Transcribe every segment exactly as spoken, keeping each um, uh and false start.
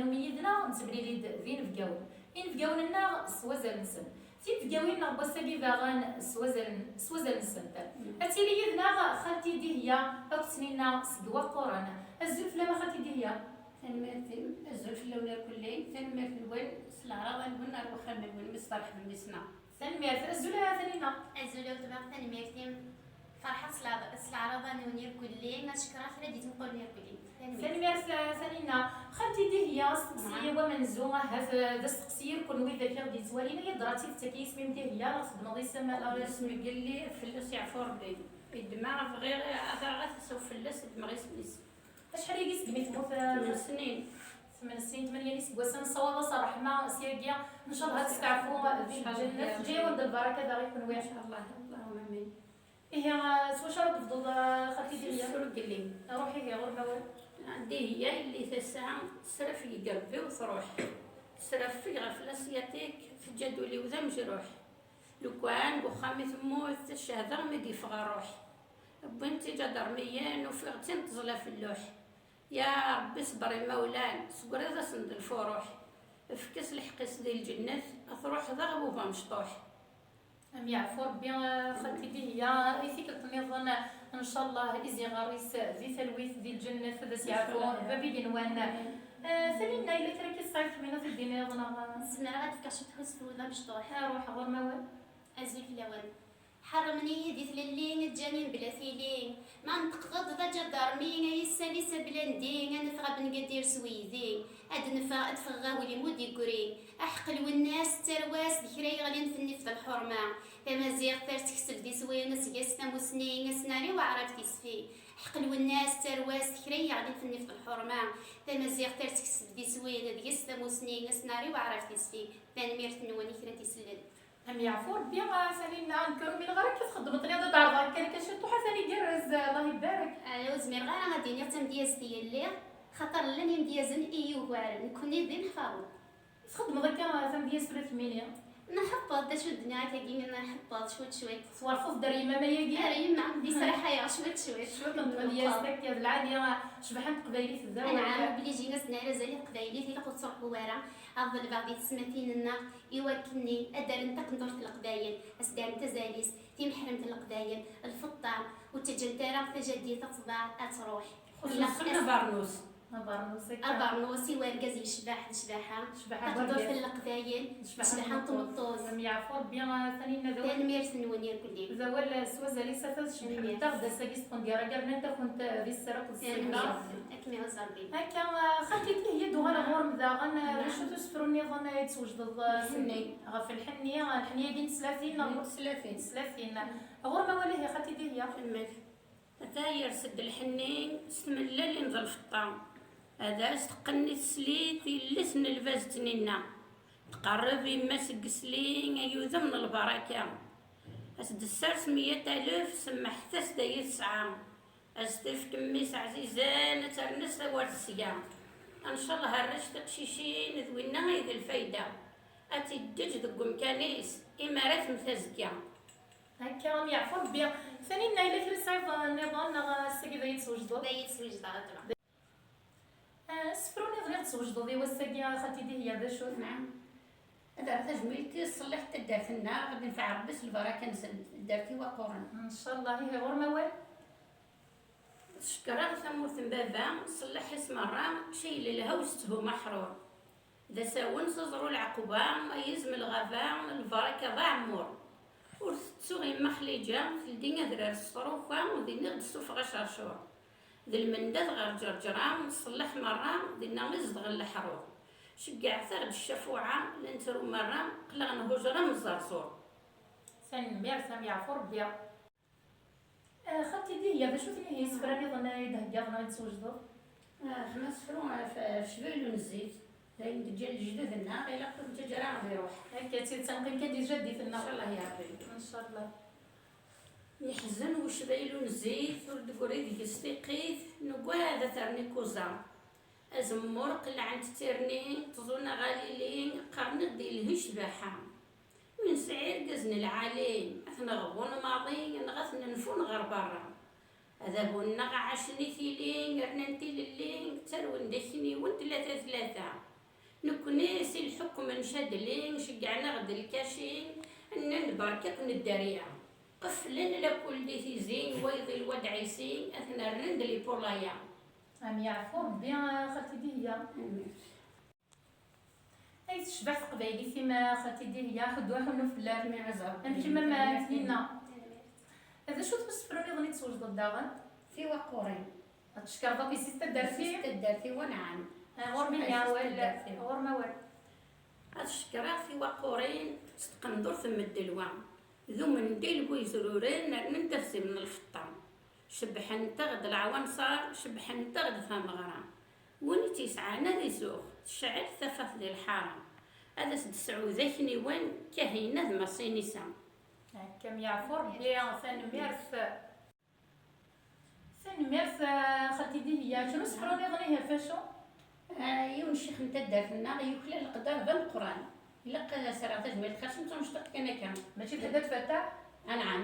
Tennum yid-neɣ, nettemlili-d d inebgawen. Inebgawen-nneɣ s wazal-nsen. Tinebgawin-nneɣ n wass-agi daɣen s wazal-n-, s wazal-nsent. Ad tili yid-neɣ xalti Dihya akked Tninna seg Waqquren. Azul fell-am a xalti Dihya. Tanemmirt-im, azul fell-awen irkelli, tanemmirt-nwen s leɛraḍa-nwen ar wexxam-nwen, mi s-tṛeḥbem yes-neɣ. Tanemmirt, azul a Taninna. Azul a weltma, tanemmirt-im. Ferḥeɣ s leɛḍ-, s leɛraḍa-nwen irkelli, ad cekkreɣ kra d-yettmeqqren irkelli. Tanemmirt. Tanemmirt a Taninna. Xalti Dihya, asteqsi-iw amenzu, ahat, eh, d asteqsi irken widak i ɣ-d-yettwalin, ay adra d tidet akka isem-im Dihya, neɣ txeddmeḍ isem, neɣ isem n yelli, fell-as yeɛfu Rebbi. Yeddem-aɣ bɣiɣ ad aɣeɣ ad t-aseɣ fell-as, ddmeɣ isem-is. Acḥal yagi segmi temmut, eh, Tmen snin. Tmen snin, tmanya n yiseggasen, nessawaḍ-as ṛṛeḥma syagi, ncallah ad testeɛfu di lǧennet, teǧǧa-yawen-d lbaraka daɣ i kunwi. Ncallah, Allahumma amin. Ihi, eh, s wacu ara d-tebduḍ, eh, xalti Dihya? S urgelli. Ruḥ ihi, ɣur-m awal. Dihya, yelli tasa, tesrafeg deg Rebbi u truḥ. Tesrafeg ɣef lasyatik, teǧǧa-d ul-iw d amejruḥ. Lukan deg uxxam i temmut, cehdeɣ mi d-yeffeɣ ṛṛuḥ. Wwin-tt iǧadarmiyen, ufiɣ-tt-in teẓla f lluḥ. Ya Ṛebbi, ṣebber imawlan, tegriḍ-asen-d lfuruḥ. Efk-as lḥeqq-is di lǧennet, ad truḥ daɣ baba mecṭuḥ. Am yeɛfu Ṛebbi, eh, xalti Dihya, i tikkelt nniḍen, ncallah, iziɣer-is di talwit, di lǧennet, ad as-yeɛfu Ncallah. Bab igenwan. Amin. Eh, Taninna, yella kra akka i tesɛiḍ kemmini ad t-id-tiniḍ, neɣ? Zemreɣ ad d-fkeɣ cwiṭ ḥusfud amecṭuḥ. Eh, ruḥ, ɣur-m awal. Azul fell-awen. Ḥeṛṛmen-iyi di tlelli, ǧǧan-iyi mebla tili. Ma neṭqeɣ-d d aǧadarmi, ay isali s ablandi, ad neffeɣ abengadir s weydi. Ad neffeɣ, ad ffɣeɣ aglim ur d-yeggri. Aḥeqq Lwennas d tarwa-s, d kra yeɣlin f nnif d lḥurma. Tamaziɣt ar tekseb d iswi, asga-s tamusni, asnari waɛrab tisfi. Aḥeqq Lwennas d tarwa-s, d kra yeɣlin f nnif d lḥurma. Tamaziɣt ar tekseb d iswi, deg-s tamusni, asnari waɛrab tisfi. Tanemmirt-nwen i kra d-isellen. Am yeɛfu Rebbi, a Taninna, nekk ur umineɣ ara akka txeddmeḍ, tenniḍ ad ɛerḍeɣ kan akka ciṭuḥ, atan igerrez, Allah ibarek. Ah, ur zmireɣ ara ad d-iniɣ d tamedyazt i lliɣ, xaṭer llan imedyazen i yugaren, nekkni d ineḥfaḍen. Txeddmeḍ akka tamedyazt ula d kemmini? Nḥeṭṭeḍ, d acu d-nniɣ akkagi, nḥeṭṭeḍ cwiṭ cwiṭ. Twerfeḍ-d ar yemma-m ayagi? Ar yemma, i sraḥayeɣ cwiṭ cwiṭ. Cwiṭ n tmedyazt akka, d lɛali, ccbaḥa n teqbaylit d awal. Anɛam, obliji as-d-nerr azal i teqbaylit, ilaq ur ttruḥu ara, ad ḍelbeɣ di tesmatin-nneɣ, i wakken-nni ad d-rrent taqendurt n Leqbayel, ad s-d-rrent azal-is, timeḥremt n Leqbayel, lfeṭṭa, ur ttaǧǧant ara tajaddit ad tḍaɛ, ad truḥ. Ilaq xsusen as- abernus. Abernus, akka. Abernus i wergaz yecbeḥ d ccbaḥa. Ccbaḥa n taqendurt wergaz. N Leqbayel, ccbaḥa n tmeṭṭut. Am yeɛfu Rebbi, a Taninna, d awal. Tanemmirt-nwen irkelli. D awal s wazal-is, ata tcebḥemt-aɣ-d ass-agi s tqendyar-agi, rnant-akent di sser akked ṣṣifa. Tanemmirt. Ad kem-iɛuzz Rebbi. Akka, eh, xalti Dihya, ad uɣaleɣ ɣur-m daɣen, eh, d acu-t usefru nniḍen ay d-twejdeḍ, eh, lḥenni. Ɣef lḥenni, eh, lḥenni-agi n teslatin, neɣ n teslatin. Teslatin. Ɣur-m awal ihi, xalti Dihya. Tanemmirt. Ata yers-d lḥenni s tmellalin d lfeṭṭa. Ad as-teqqen i teslit yelli-s n lbaz Tninna. Tqerreb yemma-s deg isli, ay udem n lbaraka. As-d-tessers meyya alef, semmeḥt-as-d ay tesɛa. As-tefk mmi-s ɛzizen, ad ternes tawart sya. Ncallah arrac tiqcicin d winna ay d lfayda. Ad tt-id-teǧǧ deg umkan-is, imi ara temmet azekka. Akka, am yeɛfu Rebbi. Taninna, yella kra tesɛiḍ nniḍen neɣ ass-agi d ay d-twejdeḍ? D ay d-swejdeɣ, a ddwa. Eh, asefru nniḍen i ɣ-d-twejdeḍ i wass-agi, a xalti Dihya, d acu-t? Naɛam. Ad aɣ tajmilt i tṣelliḥt taddart-nneɣ, ad d-nefɛeɣ Rebbi s lbaraka-nsen, taddart Iwaqquren. Ncallah, ihi ɣur-m awal. Cekkreɣ tamurt n baba, ṣelleḥ-is merra, cay lelha u sethu maḥrur. D asawen s aẓru lɛeqba, ay izem lɣaba, lbaraka d aɛemmur. Ur tettuɣ yemma Xliǧa, teldi adrar s ṭrufa, dinna i d-tessufeɣ acercur. D lmendad ɣer Ǧerǧra, nṣelleḥ merra, dinna i zedɣen leḥrur. Ceggɛet-aɣ-d ccafuɛa, la nettru merra, qqleɣ nhujr am ẓerẓur. Tanemmirt, am yeɛfu Rebbi. Eh, xalti Dihya, d acu-ten ihi yisefra nniḍen ay d-theggaḍ neɣ ay d-twejdeḍ? Ah, ḥma asefru ɣef, ɣef Cbayel Unezzit, d ayen d-ǧǧan lejdud-nneɣ, ilaq ur nettaǧǧa ara ad iruḥ. Akka, d tidet, ad neqqim kan di tjaddit-nneɣ. Ncallah ya Rebbi. Ncallah. Yeḥzen ucbayel unezzit, ur d-tegri deg-s tiqqit, nugad ad terni kuẓa. Azemmur qelɛent tirni, ṭṭẓun aɣalili, qqaren-d yelhi ccbaḥa. Ur nesɛi irgazen lɛali, ad ten-ɣbun maḍi, neɣ ad ten-nfun ɣer berra. Adabu-nneɣ ɛacen i tili, rnan tilelli, ttarwen d akniwen tlata tlata. Nekkni si lḥukm n Cadli, ceggɛen-aɣ-d lkaci, nnan-d berka-ken dderya. Qeflen lakul di Tizi, wayeḍ i Lwad Ɛisi, ad ten-rren d lipulaya. Am yeɛfu Rebbi, a xalti Dihya. Ay tecbeḥ teqbaylit-im, a xalti Dihya, ḥuddu aḥunnu fell-am. Am kemm am Tninna. D acu-t usefru nniḍen i d-twejdeḍ daɣen? Tiwaqurin. Ad tcekkreḍ akk yessi-s taddart-im? Yessi-s taddart-iw, anɛam. Ah, ɣur-m ihi awal, ɣur-m awal. Ad cekkreɣ tiwaqurin s tqendurt n meddelwa, d umendil bu yezruren rnant afzim n lfeṭṭa. Cebbḥent-aɣ-d leɛwanṣer, cebbḥent-aɣ-d tameɣra. Win i tt-yesɛan ad izuɣ, tecɛel tafat di lḥara. Ad as-d-sɛud akniwen, Kahina d Masinisa. Akka, am yeɛfu Rebbi, tanemmirt. Tanemmirt, a xalti Dihya. Kra usefru nniḍen ihi ɣef wacu? Ah, yiwen ccix n taddart-nneɣ yuklal leqder d ameqqran. Ilaq ad as-rreɣ tajmilt xas d tamecṭuḥt kan akka. Mačči d Ḥeddad Fattaḥ? Anɛam.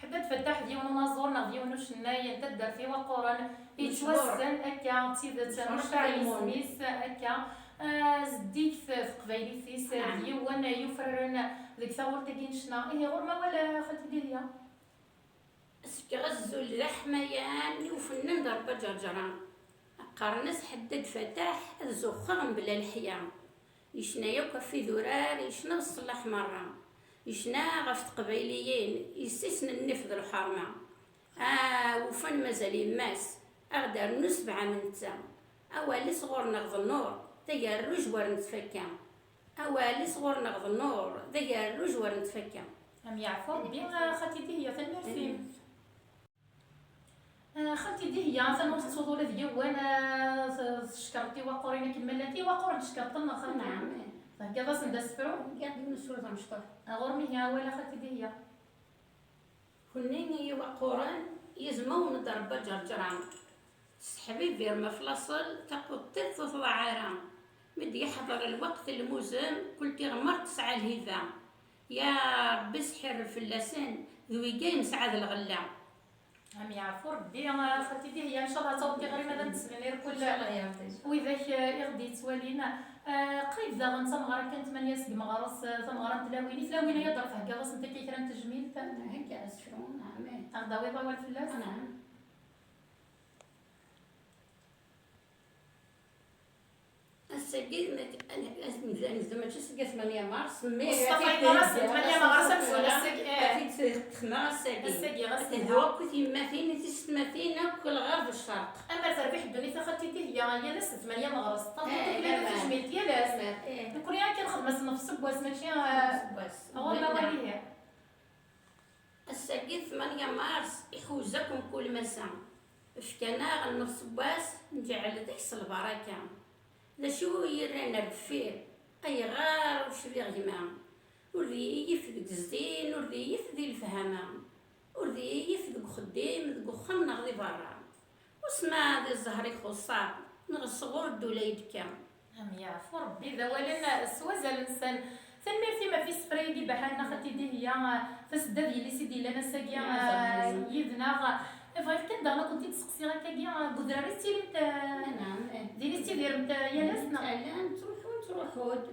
Ḥeddad Fattaḥ d yiwen unaẓur neɣ d yiwen ucennay n taddart Iwaqquren, yettwassen akka d tidet, mecṭuḥ isem-is akka, ah, zeddiget teqbaylit-is, d yiwen yufraren deg taɣult-agi n ccna. Ihi ɣur-m awal, a xalti Dihya. As-fkeɣ azul d aḥmayan i ufennan d Rebba Ǧerǧera. Qqaren-as Ḥeddad Fataḥ, ad zuxxeɣ mebla leḥya. Yecna yakk ɣef idurar, yecna d ṣṣellaḥ merra. Yecna ɣef teqbayliyin, yessisen nnif d lḥerma. Ah, ufan mazal yemma-s, a ɣ-d-rnu sebɛa am netta. Awal-is ɣur-neɣ d nnur, d agerruj war nettfakka. Awal-is ɣur-neɣ d nnur, d agerruj war nettfakka. Am yeɛfu Rebbi, a xalti Dihya, tanemmirt-im. Ah, xalti Dihya, atan ur tettuḍ ula d yiwen, ah, t-, tcekkreḍ tiwaqurin akken ma llant. Iwaquren tcekkreḍ-ten neɣ xalti? Anɛam, eh. Theggaḍ-asen-d asefru? Heggaɣ-d yiwen usefru d amecṭuḥ. Ah, ɣur-m ihi awal, a xalti Dihya. Kunni i Iwaquren, yizem-awen-d Rebba Ǧerǧera. Tesseḥbibirem ɣef laṣel, taquṭṭirt ur tḍaɛ ara. Mi d-yeḥḍer lweqt n lmuzem, kul tiɣmert tesɛa lhiba. Ya Rebbi sḥirref fell-asen, d wigay nesɛa d lɣella. Am yeɛfu Rebbi, a xalti Dihya, ncallah ad taweḍ tiɣri-m ad am-d-slen irkul. Ncallah ya Rebbi. Widak, eh, i ɣ-d-yettwalin. Eh, qrib daɣen d tameɣra kan tmanya seg meɣres, eh, tameɣra n tlawin. I tlawin-agi ad d-theggaḍ-asent akka kra n tejmilt? Hegga asefru, anɛam. Ad ɣ-d-tawiḍ awal fell-as? Anɛam. Ass-agi, ma-, ad nebda, nebda mačči seg tmanya mars, mais Mustafa yeɣra s tmanya mars, amzun ass-agi, eh. Ad t-id-texma ass-agi. Ass-agi, ɣas ad tehdu akk tyemmatin, tisetmatin, akk lɣerb d ccerq. Amer terbiḥ ddunit a xalti Dihya, yal ass d tmanya meɣres. Tameṭṭut-agi la tejmilt yal ass. Nekkni akka nxeddem ass n useggas, mačči, eh, ɣur-m awal ihi. Ass-agi tmanya mars iḥuz akk mkul masa. Fkan-aɣ nnefs n wass, nǧeɛl deg-s lbaraka. D acu i yi-rran ar deffir? Ayɣer ur cbiɣ gma? Ur d iyi-yif deg zzin, ur d iyi-yif di lefhama. Ur d iyi-yif deg uxeddim, deg uxxam neɣ di berra. Usma di zzher ixuṣṣ-aɣ, neɣ sɣur ddula i d-tekka. Am yeɛfu Rebbi d awalen s wazal-nsen. Tanemmirt-im ɣef isefra-agi baḥanen a xalti Dihya, tasedda d yelli-s i d-yellan ass-agi, eh, yid-neɣ. Bɣiɣ kan daɣen ad kent-id-seqsiɣ akkagi, eh, deg udrar i tettilimt, eh, din i tettidiremt, eh, yal ass, neɣ? Ala, nettruḥu, nettruḥu-d.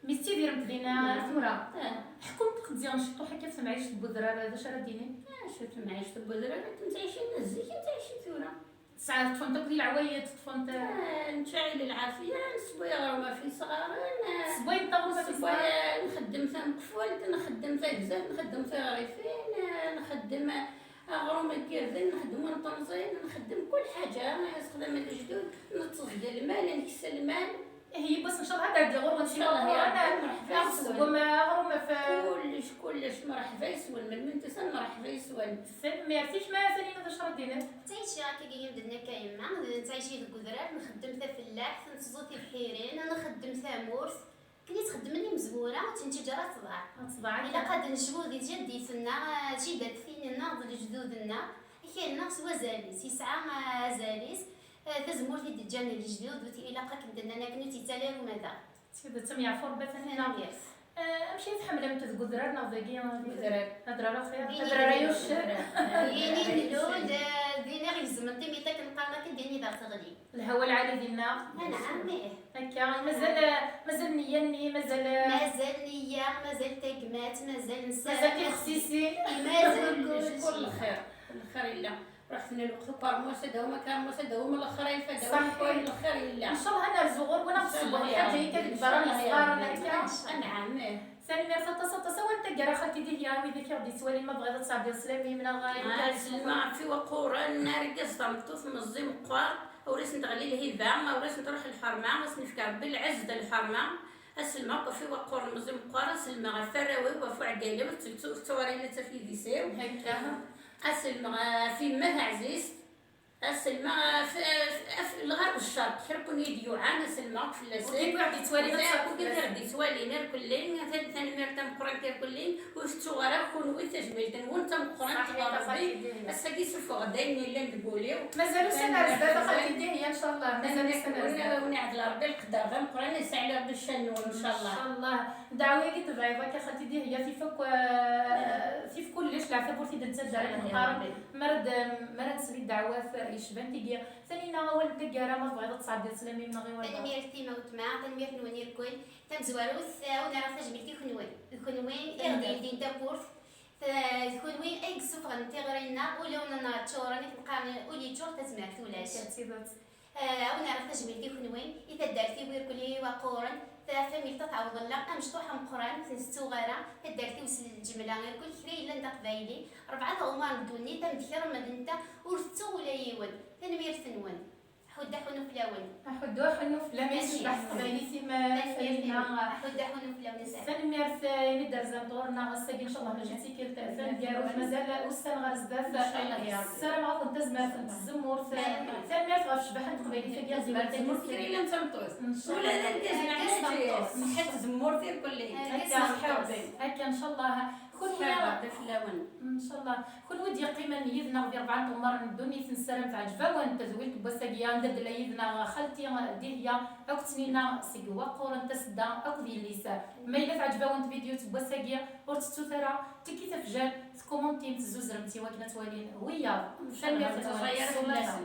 Mi tettidiremt din, eh, tura? Eh. Ḥkumt-aɣ-d ziɣen ciṭuḥ akka ɣef temɛict n udrar, d acu ara d-tini? Eh, acu temɛict n udrar, akken ttɛicin zik i ttɛicin tura. Tesɛa, ṭṭfent akk di leɛwayed, ṭṭfent, eh, nettɛili lɛafiya, nessewway aɣrum ɣef yisɣaren, eh, nessewway aɣrum ɣef yisɣaren, eh, nxeddem tameqfult, nxeddem tagzalt, nxeddem tiɣrifin, eh, nxeddem, eh, aɣrum n yirden, nxeddem win n temẓin, nxeddem kul ḥaǧa, eh, ssexdamen lejdud, netteẓẓeg lmal, nkess lmal. Ih, yiwwas, ncallah ad d-ɛeddiɣ ɣur-wen s iwaquren, ad sewwem aɣrum ɣef kullec, kullec, mreḥba yes-wen, melmi n-tusam, mreḥba yes-wen. Tanemmirt-ik, ma Tanina, d acu ara d-tiniḍ? Ttɛiciɣ akkagi i medden akka yemma, d nettɛici deg udrar, nxeddem tafellaḥt, netteẓẓu tibḥirin, nxeddem tamurt. Akken i ttxeddmen imezwura, ur tt-neǧǧiǧ ara ad tḍaɛ. Ad tḍaɛ, akka. Ilaq ad necbu di tjaddit-nneɣ, eh, jida-tnin-nneɣ d lejdud-nneɣ. Akal-nneɣ s wazal-is, yesɛa, eh, azal-is. Eh, tazemmurt i d-ǧǧan lejdud, ur t-, ilaq akken d-nnan akken ur tt-yettali ara umadaɣ. D tidet, am yeɛfu Rebbi a Tanina. Tanemmirt. Eh, amek ay tḥemmlemt deg udrar neɣ dagi? Deg udrar. Adrar axir. Din adrar i ay uccen. Din i nlul, eh, Din i ɣ-gezmen timiṭ akken qqaren akka, din i d aɣ teɣli. Lhawa lɛali dinna. Anɛam, ih. Akka, mazal, mazal nniya-nni, mazal. Mazal nniya, mazal tagmat, mazal nsa. Mazal tixsisin. Mazal kullec. Kul lxir, kul lxir yella. Ruḥ tnelweq tukermust, ad awem akermus, ad awem lexrif, ad awem Ṣaḥḥit. Kul lxir yella. Ncallah ad nerzu ɣur-wen ad nṣewwer lḥaǧa akka deg berra n lesɣaren akka. Anɛam, ih. Tanemmirt aṭas aṭas. Awal n taggara xalti Dihya, wid i k-aɣ-d-yettwalin ma tebɣiḍ ad tesɛeddiḍ sslam i yimnaɣ. Aselma ɣef iwaqquren, argaz, tameṭṭut, meẓẓi, meqqar, ur asen-teɣli lhiba, ur asen-truḥ lḥerma, ad asen-nefk Rebbi lɛezz d lḥerma. Aselma akk ɣef iwaqquren, meẓẓi, meqqar, aselma ɣef warraw-iw, ɣef uɛeggay-iw, ur tettu-, ur tettuɣ ara yella d tafyidis-iw. Akka. Aselma ɣef yemma taɛzizt, aselma ɣef, ɣef, ɣef lɣerb d ccerq, kra kun i d-yuɛan, aselma akk fell-asen. Ur d-yettwali ad Zaya tṣab kuki fell-asen. Ur d-yettwali irkelli, atan tanemmirt tameqqrant irkelli, ur tettuɣ ara kunwi tajmilt-nwen tameqqrant ɣer Rebbi. Ass-agi suffɣeɣ-d ayen yellan deg wul-iw. Mazal ussan ar zdat a xalti Dihya, ncallah. Mazal ussan ar zdat. Wen iɛdel Rebbi lqedder d ameqqran, yesɛi Rebbi ccan-nwen, ncallah. Ncallah. Ddeɛwa-agi tebɛiḍ akka xalti Dihya, tif akk, eh, tif kullec, leɛtab ur t-id-nettaǧǧa ara. Ncallah, ya Rebbi. Mi ara d-, mi ara nesli ddeɛwat yecban tigi. Taninna, awal n taggara, ma tebɣiḍ ad tesɛeddiḍ sslam i yimnaɣ i walbeɛḍ. Tanemmirt i ma weltma, tanemmirt-nwen irkel. Tamezwarut, a wen-rreɣ tajmilt i kenwi. D kenwi i ɣ-d-yeldin tawwurt. D kunwi ay yessufɣen tiɣri-nneɣ, ulawen-nneɣ ččuren, akken qqaren, ul yeččur, tazmert ulac. D tidet. Eh, a wen-rreɣ tajmilt i kunwi, i taddart-iw irkelli iwaqquren, tafamilt At Ɛebdella, amecṭuḥ ameqqran, ur ten-tettuɣ ara, taddart-iw s lǧemla irkel, kra yellan d aqbayli, rebɛa tɣemmar n ddunit, am d kra ma d netta, ur tettuɣ ula yiwen. Tanemmirt-nwen. Ḥudd aḥunnu fell-awen. Aḥuddu aḥunnu fell-am, ay tecbeḥ teqbaylit-im. Tanemmirt. Aḥudd aḥunnu fell-awen a Saɛid. Tanemmirt, eh, imi d-rzant ɣur-neɣ ass-agi, ncallah mačči d tikkelt taneggarut, mazal ussan ɣer zdat. Ncallah ya Rebbi. Ssarameɣ-awen tazmert n tzemmurt. Tanemmirt ɣef ccbaḥa n teqbaylit-agi. Tazmert n tzemmurt, kra yellan d tameṭṭut. Ncallah. Ula d argaz, meɛna ǧǧi-as. Neḥḥa tzemmurt irkelli. Akka, akka, ncallah. Kunwi. Ssardeɣ fell-awen. Ncallah. Kunwi d-yeqqimen yid-neɣ di rebɛa n tɣemmar n ddunit, nessaram teɛǧeb-awen tedwilt n wass-agi, anda d-tella yid-neɣ xalti Dihya akked Tninna seg Waqquren, Tasedda akked Yellis. Ma yella teɛǧeb-awen tvidyut n wass-agi, ur tettut ara tiki tafjal, tkumuntim, tezzuzremt i wakken ad twalin wiyaḍ. Tanemmirt-nwen. Ur ẓẓay ara fell-asen.